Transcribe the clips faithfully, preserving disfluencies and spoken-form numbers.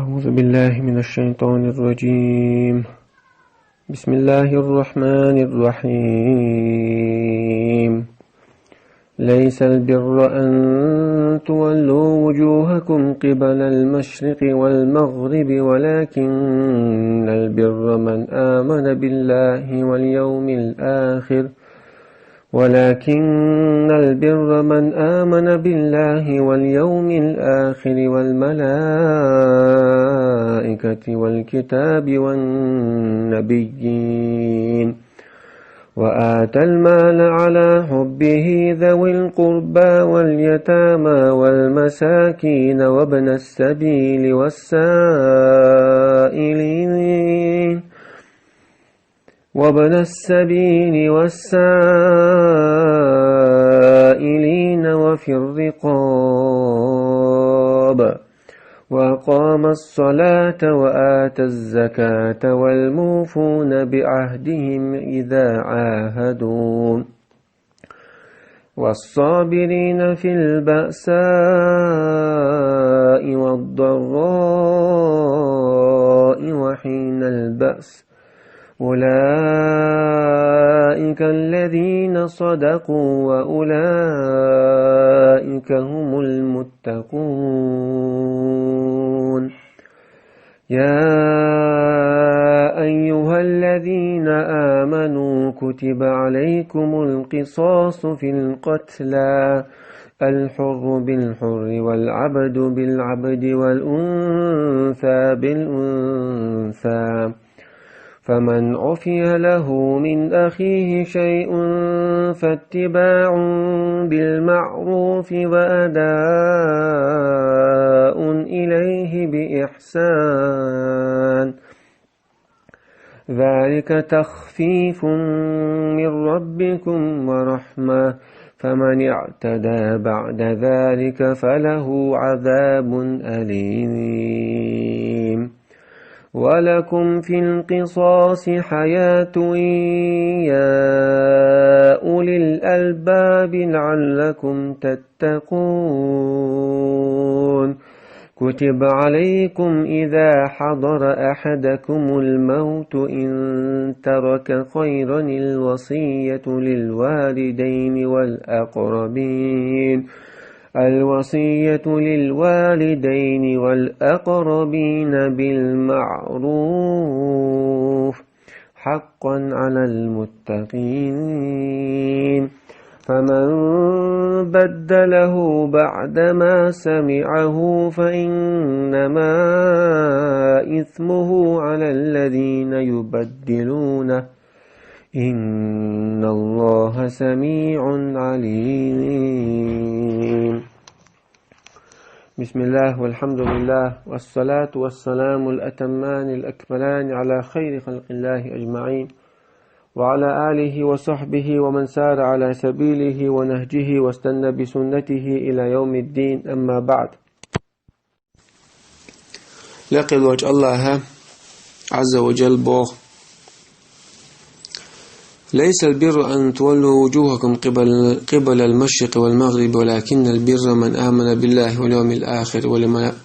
أعوذ بالله من الشيطان الرجيم. بسم الله الرحمن الرحيم. ليس البر أن تولوا وجوهكم قبل المشرق والمغرب، ولكن البر من آمن بالله واليوم الآخر، ولكن البر من آمن بالله واليوم الآخر والملائكة والكتاب والنبيين، وآتى المال على حبه ذوي القربى واليتامى والمساكين وابن السبيل والسائلين، وابن السبيل والسائلين وفي الرقاب، وأقام الصلاة وآتى الزكاة والموفون بعهدهم إذا عاهدوا، والصابرين في البأساء والضراء وحين البأس، أولئك الذين صدقوا وأولئك هم المتقون. يا أيها الذين آمنوا كتب عليكم القصاص في القتلى، الحر بالحر والعبد بالعبد والأنثى بالأنثى، فمن عفي له من أخيه شيء فاتباع بالمعروف وأداء إليه بإحسان، ذلك تخفيف من ربكم ورحمة، فمن اعتدى بعد ذلك فله عذاب أليم. ولكم في القصاص حياة يا أولي الألباب لعلكم تتقون. كتب عليكم إذا حضر أحدكم الموت إن ترك خيرا الوصية للوالدين والأقربين، الوصية للوالدين والأقربين بالمعروف، حقا على المتقين، فمن بدله بعدما سمعه فإنما إثمه على الذين يبدلونه، إن الله سميع عليم. بسم الله والحمد لله والصلاة والسلام الأتمان الأكملان على خير خلق الله أجمعين، وعلى آله وصحبه ومن سار على سبيله ونهجه واستن بسنته إلى يوم الدين، أما بعد. Лекъе волчу Аллаха Ӏазза ва Джалла боху: ليس البر أن تولوا وجوهكم قبل، قبل المشرق والمغرب، ولكن البر من آمن بالله واليوم الآخر والملا-،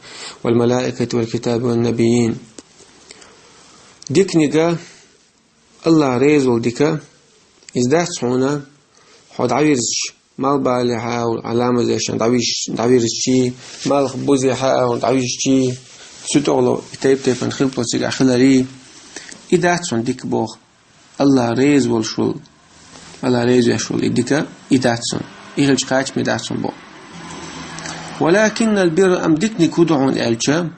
والملائكة والكتاب والنبيين. Диканиг, Аллах реза волу дика, иза дац хьуна, хьо дӀавирзича, малхбалехьа а ву, Ӏаламазешна дӀавиш-, дӀавирзичий, малхбузехьа а ву, дӀавижичий, цу тӀехула и тайп-тайпана хилпо цигахь хиларий, и дац хьуна дика боху. Аллах реза волуш волу, Аллах реза веш волу и дика, и дац хьуна. И хилча кхачаме дац хьуна боху. ولكن البر, амма диканиг хӀун ду хьуна аьлча,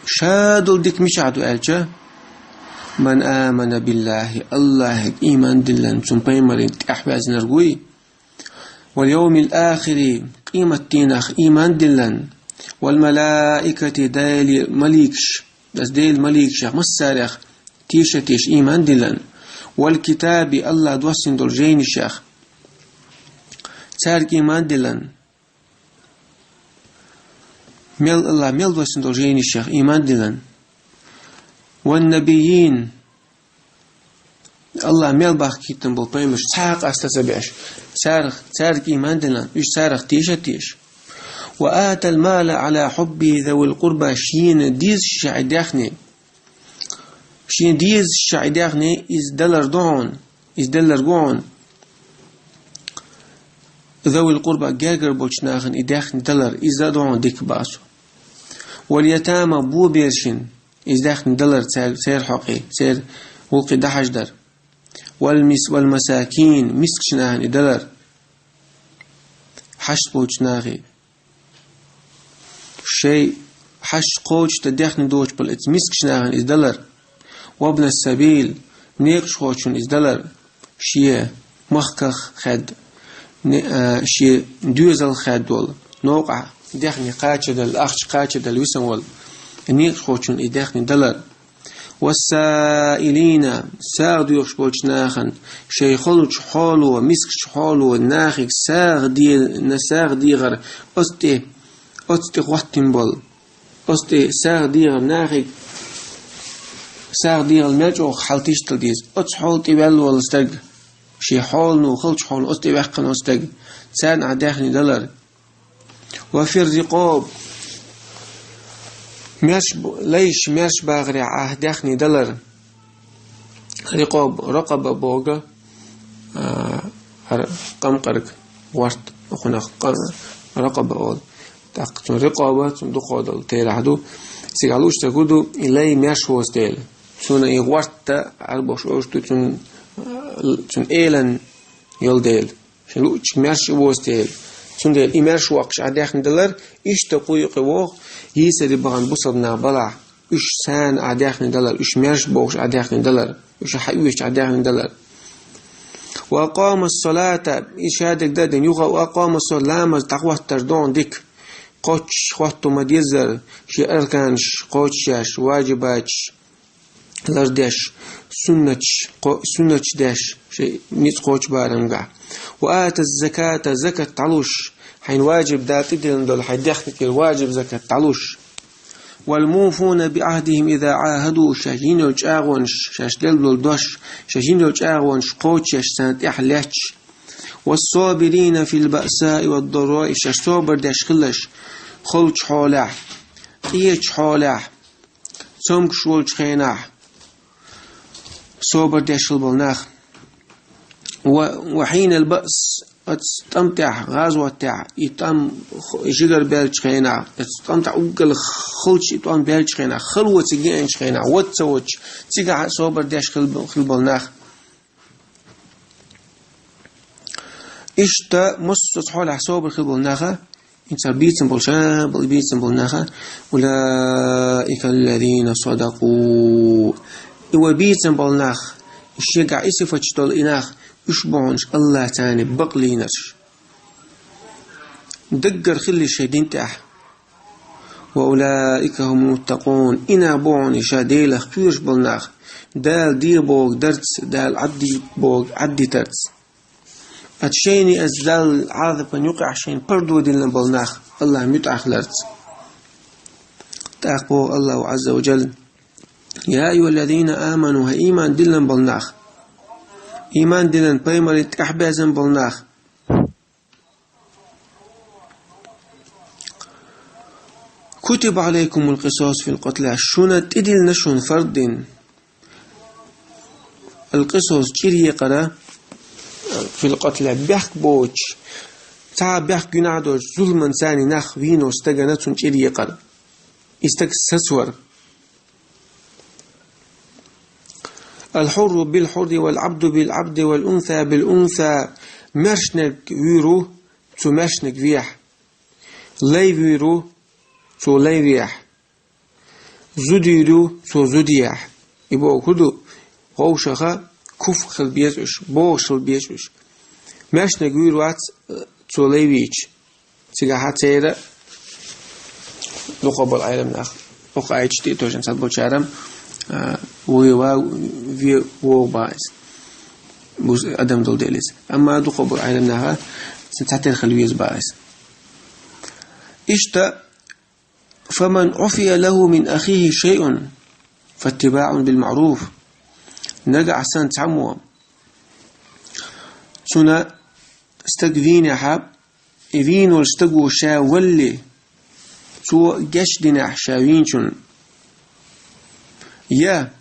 Ша долу дика мичахь ду аьлча: من آمن بالله, Аллахье ийман диллина, цуьнан пайхамарна тӀаьхьаваьзнарг вуй, واليوم الآخر, къематдийнах ийман диллина, والملائكة, Делан маликаш, аса Делан маликашех массарех тешаш ийман диллина, والكتاب, Аллах доссийна долу жайнашех, цаьрга ийман диллина, мел Аллах мел доссийна долу жайнашех ийман диллина, والنبيين, Аллах мел бахкийтина болу пайхамарш цхьа а къаста ца беш, царах, цаьрга ийман диллина, уьш царах теша а теша. وآتى المال على حبه ذوي القربى, шена дезача шай даьхни. Шена дезача шай даьхни из далар да хьона, из далар да хьона. ذوي القربى, гергара болча нахана из даьхни далар, из да хьона дика, баьху. واليتامى, бо берашна из даьхни далар, цар, цар хьакъе, цар гӀулакхе дӀахьаждар. والمس-, والمساكين, мискача нахана из далар. Хьашт болча нахе. Шоай хьашт кхочушдан даьхни доацаш болча мискача нахана из далар. وابن السبيل, наькъашхочунна из далар. Ший махках хаьдда, не-, а, ший доьзалах хаьдда вола, новкъа даьхни кхачадала, ахча кхачадала висна вола наькъашхочунна из даьхни далар. والسائلين, сагӀа доахаш болча нахана, шоай хулача хьоло, мискача хьоло нахага сагӀа де-, на сагӀа дехар, оцу тӀе, оцу тӀе хӀоттийна бола. Оцу тӀе сагӀа дехар, нахага сагӀа дехар мел чӀогӀа хьал тиштал деза. Оцу хьола тӀе ваьлла вола стаг, ший хьолано, хулача хьолано оцу тӀе ваьккхина вола стаг, царна Ӏа даьхни далар. وفي الرقاب, маьрша б-, лайш, маьрша багӀарехь Ӏа даьхни далар. Рикъаб, ракъаба боху, а, хӀара къамкъарг, гӀорт, укхунах къа-, ракъаба олу. ТӀаккха цунна рикъаба, цунна дукхах долу терахь ду. Цигахь луучу стаг хӀун ду, и лай маьрша воцу дела. Цунна и гӀортта, Ӏарбоша олуш ду, цунна, а, цунна элан йолу дела. Шен луучу маьрша воцу дела. Цундела и маьрша воккхуш Ӏа даьхни далар, иштта кху юкъе вогӀу, йийсаре бахана бусалба нах балахь, уьш царна Ӏа даьхни далар, уьш маьрша бохуш Ӏа даьхни далар, уьш хьаоьцуш Ӏа даьхни далар. وأقام الصلاة, и шадерг дан а дина, юха وأقام الصلاة, ламаз дӀахӀоттар дохьа дика, кхоччуш хӀотто ма-деззара, шен арканаш кхочушъеш, важибаташ лардеш, суннаташ кхо-, суннаташ деш, шен ницкъ кхочу барамгахь. وآتى الزكاة, закат дӀалуш, хьайна важиб Дала тӀедиллина долу хьайн дехнигера важиб закат дӀалуш. والموفون بعهدهم إذا عاهدوا, шаьш йина йолу чӀагӀонаш, шаьш делла долу дош, шаьш йина йолу чӀагӀонаш кхочушъеш, царна тӀехь лаьтташ. والصابرين في البأساء والضراء, шаьш собар деш хилалаш, хулачу хьолехь, къечу хьолехь, цомгуш волчу хенахь собар деш хила болу нах. Ва, وحين البأس, оцу тӀам тӀехь, гӀазот тӀехь, и тӀам х-, жигара баьллачу хенахь, оцу тӀам тӀехь уггар халчу и тӀом баьллачу хенахь, хало цига еанчу хенахь, вац ца воцуш, цигахь а собар деш хила, хила болу нах. Иштта массо а хьолехь собар хила болу наха, инсар бийцам болу, ша бала бийцам болу наха, أولئك الذين صدقوا. И вай бийцам болу нах, и шегахь и сифаташ долу и нах, уьш бу хьуна АллахӀ царна бакълийнарш. Даггара хилла шайн дин тӀехь. وأولئك هم المتقون. И нах бу хьуна ша Делах кхоьруш болу нах, Дала де бохург дарца, Дала Ӏадде бохург Ӏаддитарца. Ат шайна ас Далла Ӏазапан юкъахь шайна пардо диллина болу нах, АллахӀ муьтӀахь хиларца. ТӀаккха боху АллахӀу Ӏазза ва Джалла: يا أيها الذين آمنوا, хӀай ийман диллина болу нах, ийман диллина пайхамаре тӀаьхьабаьззина болу нах, كتب عليكم القصاص في القتلى, шуна тӀедиллина шуна фард дина. القصاص, чӀир екъара, في القتلى, бехк боцуш, цхьа бехк гуьнахь доцуш, зуламан царна нах вийна стагана цунна чӀир екъара. И стаг сацавар. الحر بالحر والعبد بالعبد والأنثى بالأنثى, маьршниг вуьйр ву, цо маьршниг вехь. Лай вуьйр ву, цо лай вехь. Зуда вуьйр ву, цо зуда ехь. И боху хӀун ду? Вовшаха куф хила беза уьш, бохуш хила беза уьш. Маьршниг вуьйр вац, цо лай вийча. Цигахьа церан дукхах болу Ӏелам нах, оха айча тӀе а тожан цхьаболчара, а, вуй ва, ве вогӀу баха иза. Бус адам долу дела иза. Амма дукхах болу Ӏелам наха, цхьатерра хила веза баха иза. Иштта, فمن عفي له من أخيه شيء فاتباع بالمعروف. Нагахь санна цхьаммо, цуьнан стаг вийнехьа, и вийнолча стаго ша вале, цо гечдинехь ша вийначунна, я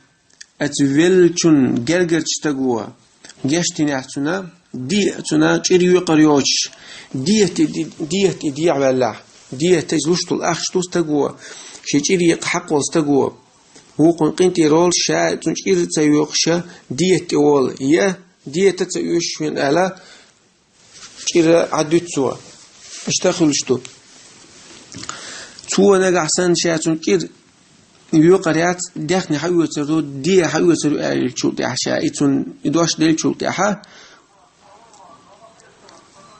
оцу веллачун гергарчу стаго гечдинехь цунна, де а цунна чӀир юкъара йоцуш, дета и, дета и дехьаваьллехь, дета иза луш долу ахча ду стаго, шен чӀир екъа хьакъ волу стаго, вукхунна къинтӀера волуш, ша цунна чӀир а ца юкъуш, дета тӀе волу, я дета а ца оьшуш вина аьлла, чӀир а Ӏадуьту цо. Иштта хуьлуш ду. Цо нагахь санна ша цунна чӀир юкъар яц, даьхни хьаоьцур ду, де хьаоьцур ю аьллачул тӀаьхьа ша и цунна и дош деллачул тӀаьхьа,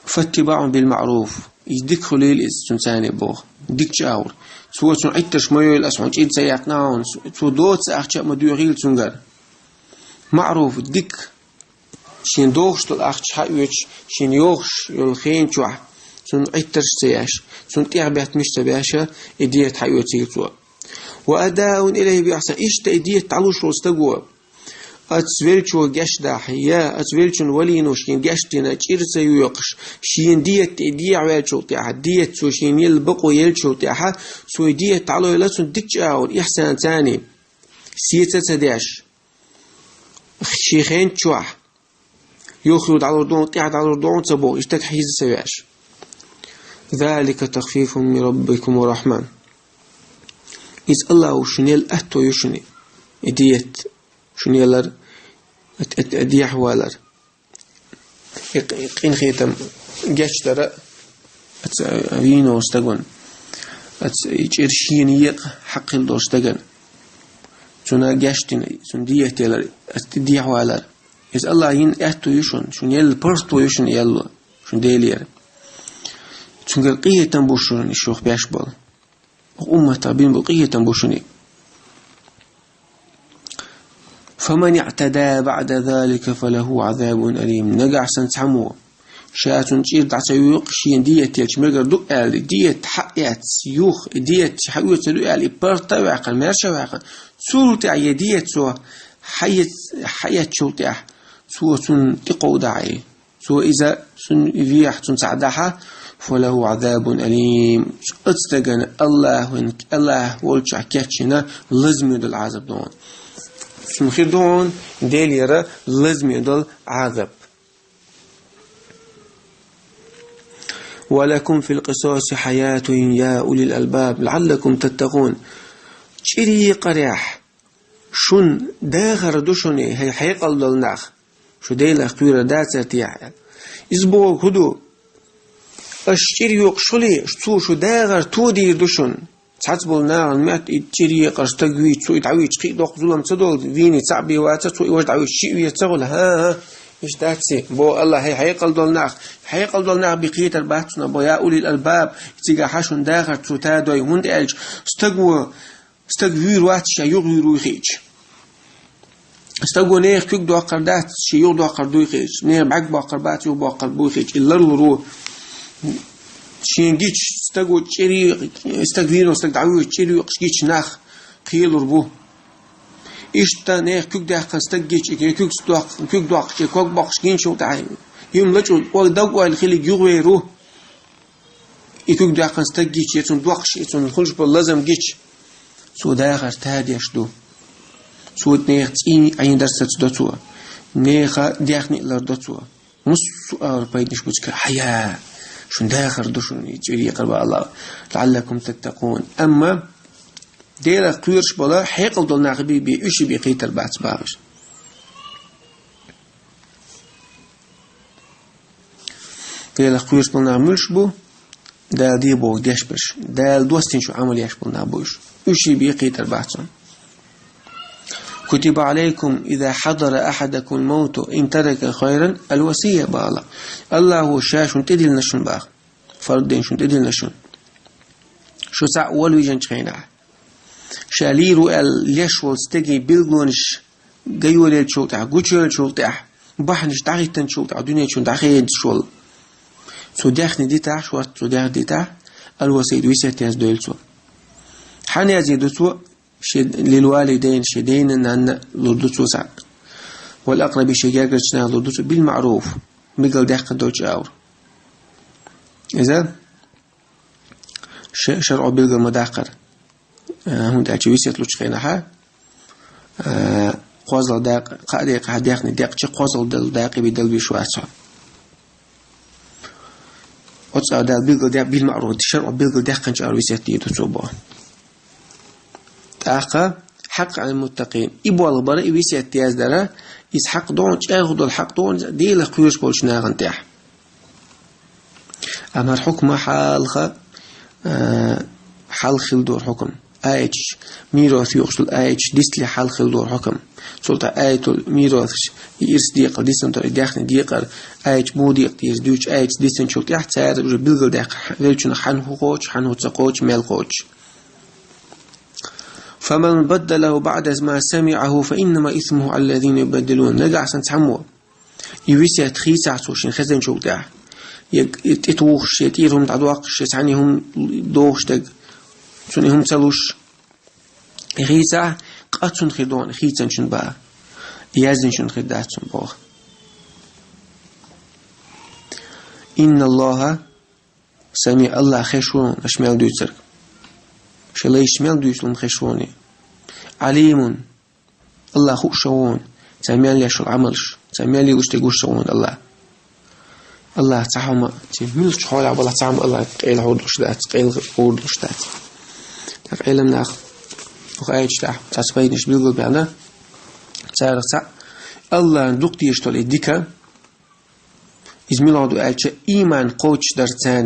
فاتباع بالمعروف. Иза дика хуьлийла иза цунна царна боху. Дика чӀагӀо. Цо цунна Ӏиттарш ма йойла, ас хьуна чӀир ца яьккхина хьуна. Цо доцу ахча а ма доьхийла цуьнгара. МаӀруф, дика. Шена догӀуш долу ахча хьаоьцуш, шена йогӀуш йолу хен чохь, цунна Ӏиттарш а ца еш, цунна тӀехбеттамаш а ца беш, и дета хьаоьцийла цо. وأداء إليه بإحسان. Иштта и дета дӀалуш волу стаго, оцу веллачо гечдахь, я оцу веллачун валийна шена гечдина, чӀир а ца йоькъуш, шена дета тӀе дехьаваьллачул тӀаьхьа, дета цо шена елла бакъо еллачул тӀаьхьа, цо и дета дӀалойла цунна дика чӀагӀо, ихьсан царна, сеца а ца деш. Шен хен чохь, юххе дӀалур ду хьуна, тӀаьхьа дӀалур ду хьуна ца боху, и стаг хьийза ца веш. ذلك تخفيف من ربكم ورحمة. Иза Аллахо шуна елла аьтто ю шуна, и дета шуна еллар, а, а, а, дехьавалар. И къ-, и къинхетам гечдара, аца вийна волу стагана, аца и чӀир шена екъа хьакъ хилла долу стагана. Цунна гечдина, цунна дета елар, аца тӀе дехьавалар. Иза Аллахо йина аьтто ю шуна, шуна елла паргӀато ю шуна елла, шуна Делера. Цуьнгара къинхетам бу шуна, и шух беш болу. Умматах бина бу къинхетам бу шуна. فمن اعتدى بعد ذلك فله عذاب أليم. Нагахь санна цхьаммо, ша цунна чӀир дӀа ца юкъу, шена дета елча мегар ду аьлла, дета хьаэцна юха, и дета хьаоьцур ю аьлла, и паргӀат а ваьккхина, маьрша а ваьккхина, цул тӀаьхьа и дета цо хьаэц-, хьаэцначул тӀаьхьа, цо цунна тӀекховдахь и. Цо иза, цунна вехьа, цунна цхьаъ дахьа, فله عذاب أليم. Оцу стагана Аллахьан, Аллахь волчохь кечйина лазаме долу Ӏазап ду хьуна. Цунна хир ду хьуна Делера лазаме долу Ӏазап. ولكم في القصاص حياة يا أولي الألباب لعلكم تتقون. ЧӀир екъарехь шуна дахар ду шуна, хӀай хьекъал долу нах, шу Делах кхоьрур дацара техьа. Иза бохург хӀун ду? Аша чӀир юкъуш хуьлий, цо шу дахар тодийр ду шуна. Цхьацца болу нахана моьтту и чӀир екъар стаг вийча, цо и дӀавийча кхин а доккха зулам ца долу, вийний цхьаъ бен вацара, цо и важа дӀавийча шиъ веза ца хуьлу. ХӀан-хӀа, иштта дац и, боху Аллахьа, хӀай хьекъал долу нах, хьекъал долу нах бен кхетар бац цунах, бо, я улил албаб, цигахь хьан шуна дахар цо тадой, хӀунда аьлча стаго Стаг вуьйр вац, ша юха вуьйр вуй хиъча. Стаго нехан куьг доккхар дац, шен юха доккхар дуй хиъча. Нехан бӀаьрг боккхар бац, юха боккхар буй хиъча. И ларлур ву. Шен гича стаго чӀири-, стаг вийно, стаг дӀавуьйча, чӀир юкъаш гича нах кхелур бу. Иштта нехан куьг даьккхина стаг гича, и куьг доккх-, куьг доккхуш, и ког боккхуш гинчул тӀаьхьа. Юм лачу, ой, даг ойла хилиг юхавер ву. И куьг даьккхина стаг гича, я цунна доккхуш, и цунна хуьлуш болу лазам гича, цо дахар тадеш ду. Цо нехан цӀий Ӏийна дарсаца до цо. Нехан дехне а лар до цо. Муссу а пайданаш бу цигара, хьая, шун дахар ду шуна, и чӀир екъар бан Аллах. لعلكم تتقون. Амма Делах кхоьруш бола, хьекъал долу нах бий, бий, уьш бий кхетар бац бахаш. Делах кхоьруш болу нах муьлш бу? Дала де боху деш берш. Дала достийна шу Ӏамал еш болу нах бу уьш. Уьш бен кхетар бац цунна. كتب عليكم إذا حضر أحدكم الموت إن ترك خيرا الوصية бала. Аллахо ша шуна тӀедиллина шуна баха. Фард дина шуна тӀедиллина шуна. Шу цхьаъ вала вижанчу хенахь. Ша лийр ву аьлла леш волу стеган билгалонаш гайолелчул тӀаьхьа, гучуелчул тӀаьхьа, бахьанаш дӀахӀиттанчул тӀаьхьа, дуьнен чу дӀахедаш волу. Цо дехне дитахь, шорта цо дехне дитахь, алвасайт весет яздойла цо. Хьан язйийр ду цо? Шен лил валидайн, шен дайна, нанна лур ду цо цхьаъ. Вал акъраби шен гергарчу наха лур ду цо бил маъруф, мигал даьккха долчу агӀор. Иза ш-, шарӀо билгал ма даккхара. Э, хӀунда аьлча весет лучу хенахьа, э, кхозлагӀа дакъа, кхаа декъа, хьа дехни декъча кхозлагӀа дала дакъа бе дала веш вац хьо. Оцу а Дала билгал дакъа бил маӀруф, шарӀо билгал даьккхинчу а весет дийр ду цо боху. ТӀаккха хьакъ Ӏалал муттакъин. И болх бара, и весет деза дара, иза хьакъ догӀу, чӀагӀо долу хьакъ догӀу, Делах кхоьруш болчу нахана тӀехь. Амма хӀара хьукма хьалха, а, хьалха хила дора хьукам. Аяташ, мирос йохуш долу аяташ дисале хьалха хила дора хьукам. Цул тӀаьхьа аятул миросаш, и ирс декъал дисина дора, и даьхни декъар, аяташ муха декъа деза дуьйцуш, аяташ дисинчул тӀаьхьа цара уже билгал даьккхира, веллачунах хьанна хӀун кхочу, хьанна хӀун ца кхочу, мел кхочу. فمن بدله بعد ما سمعه فإنما إثمه على الذين يبدلون. Нагахь санна цхьаммо и весет хийцахь цо шен хезначул тӀаьхьа, я тӀетухуш, я тӀера хӀума дӀадоккхуш, я цхьаьна хӀума дохуш дерг, цунна и хӀума ца луш, и хийцахь, къа цунна хир ду, хийцинчун бан, яздинчун хир дац цунна боху. إن الله سميع, Аллах хезаш ву аша мел дуьйцург. Шен лайшца мел дуьйцург хезаш ву. عليم, Аллах хууш ву, цара мел еш йолу Ӏамалш, цара мел йолуш дерг гуш ву Аллах. Аллах цхьа хӀума, цуьнан муьлххачу хьолехь балахь цхьа хӀума Аллах къайла хьур долуш дац, къайла хуур долуш дац. ТӀаккха Ӏеламнаха оха аяташ тӀехь цхьацца пайданаш билгалбаьхна, царах цхьаъ Аллахна дукха дезаш долу и дика, иза муьлха ду аьлча, ийман кхочушдарца,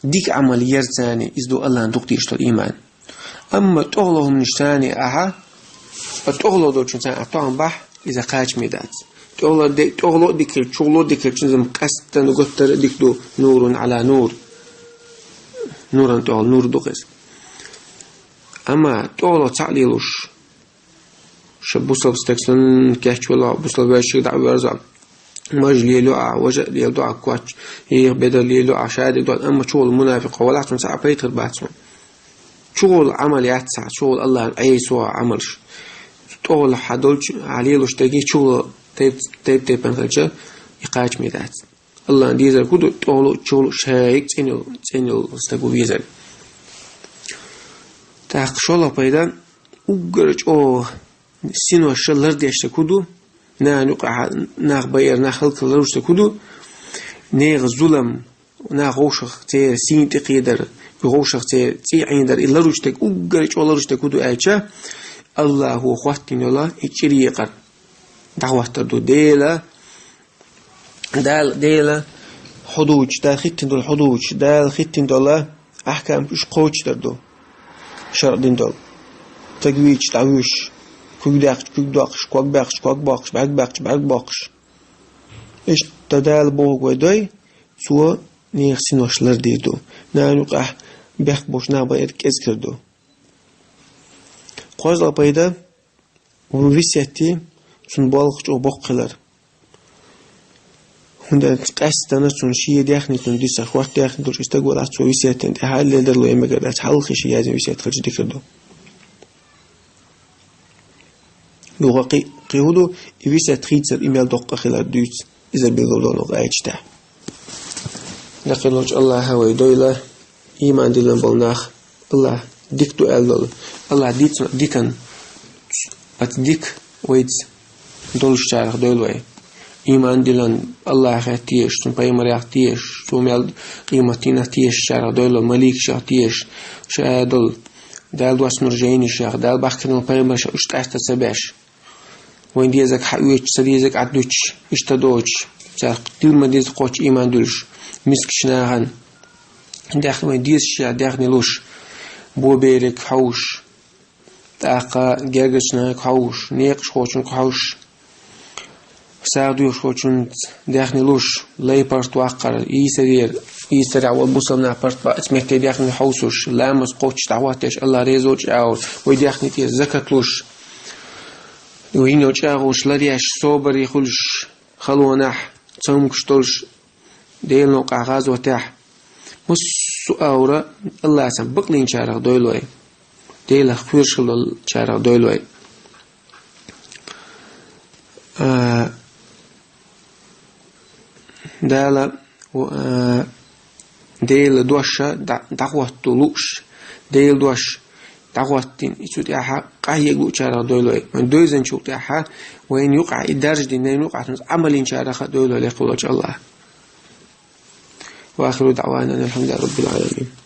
дика Ӏамал ярца, иза ду Аллахна дукха дезаш долу ийман. Амма тӀехула хӀуманаш царна ахьа, ткъа тӀехула долчун царна ахьа тохам бахь, иза кхачаме дац. ТӀехула де-, тӀехула а дика хилча, чухула а дика хилча, иза къаьсттина готтара а дика ду, نور على نور. Нуран тӀехула нур ду иза. Амма тӀехула цхьаъ лелош, ша бусалба стаг санна кечвелла, бусалба вешига дӀа а верза, маж лело а, важа а лело а, коч, еха бедар лело а, шадерг до, амма чухула мунафикъ валахь, цунна цхьа а пайда хир бац хьуна. Чухула Ӏамал яц цхьа, чухула Аллахьан Ӏеса а Ӏамалш. ТӀехула хьан долчу, хьан лелош дерг чухула тайп-, тайп-тайпана хилча, и кхачаме дац. Аллахьан дезарг хӀун ду, тӀехула, чухула шайиг цӀена йолу, цӀена йолу стаг ву везарг. ТӀаккха шолгӀа пайда, уггар чӀогӀа синош лардеш дерг хӀун ду, нахана юкъахь нах байар, нах хӀаллакьхилар лардеш дерг хӀун ду, нехан зулам, нах вовшах церан сийна тӀекхийдар, вовшах церан цӀий Ӏийдар, и лардеш дерг, уггар чӀогӀа лардеш дерг хӀун ду аьлча, Аллахьо хӀоттийна йолу и чӀир екъар дӀахӀоттар ду. Дела, Дала, Дела хьудудаш, Дала хӀиттина долу хьудудаш, Дала хӀиттина долу ахькамаш уьш кхочушдар ду. ШарӀ дина долу. Стаг вийча дӀавуьйш, куьг даьккхича куьг доккхуш, ког баьккхича ког боккхуш, бӀаьрг баьккхича бӀаьрг боккхуш. Иштта Дала бохург вай дой, Цо нехан синош лардийр ду. Нахана юкъахь бехк болуш нах байар кӀезиг хир ду. КхозлагӀа пайда, весет, цуьнан болх чӀогӀа боккха хилар. ХӀунда аьлча къаьсттина цунна шен даьхни цунна дисар, хӀорш даьхни долуш и стаг валахь, цо весетан тӀехь леладарло и мегар дац, хьалхе шен яздина весет хилча дика хир ду. Юха кхин, кхин хӀун ду, и весет хийцар и мел доккха хилар дуьйцу, иза билгал долу аяташ тӀехь. Дакъалоцу Аллахьа вай дойла, ийман диллина болу нах, Аллахь дика ду аьлла долу, Аллахь дийцина дикан, оцу дика вайца долуш чарах дойла вай. Ийман диллина Аллахьах тешаш, цуьнан пайхамарах тешаш, цо мел къематдийнах тешаш чарах дойла, маликашах тешаш, ша долу Дала доссинарг жайнашах, Дала бахкийна пайхамаршах уьш къаьсттина ца беш. Вайн дезарг хьаоьцуш, сан дезарг Ӏад дуьтуш, иштта доцуш, царах дилла ма деза кхоччуш ийман дуьллуш, мискачу нахана, даьхни вайн дезачу даьхни луш, бобериг хьовсуш, тӀаккха гергарчу нахага хьовсуш, некъашхочуьнга хьовсуш, сагӀа доьхуш волчуьнца даьхни луш, лай паргӀат ваккхар, йийсарера, йийсарехь волу бусалба нах паргӀат бац, метте даьхни хьовсуш, ламаз кхоччуш дӀахӀоттош, Аллахь реза волчу чӀагӀо, вай даьхни тӀера закат луш, вай йина йолу чӀагӀонаш ларъеш, собаре хуьлуш, халонехь, цомгуш долуш, Делан новкъахь гӀазотехь, массо а агӀора Аллахьца бакълийначарах дойла вай. Делах кхоьруш хила долчарах дойла вай. А, Дала, а, Делан дош дӀа-, дӀахӀотто лууш, Делан дош дӀахӀоттийна, и цу тӀехьа къахьега луучарах дойла вай. Вайна дойзанчул тӀехьа вайна юкъахь и дарж дина, вайна юкъахь цунца Ӏамал йинчарах а дойла вай, лекха волчу АллахӀа. وآخر دعوانا أن الحمد لله رب العالمين.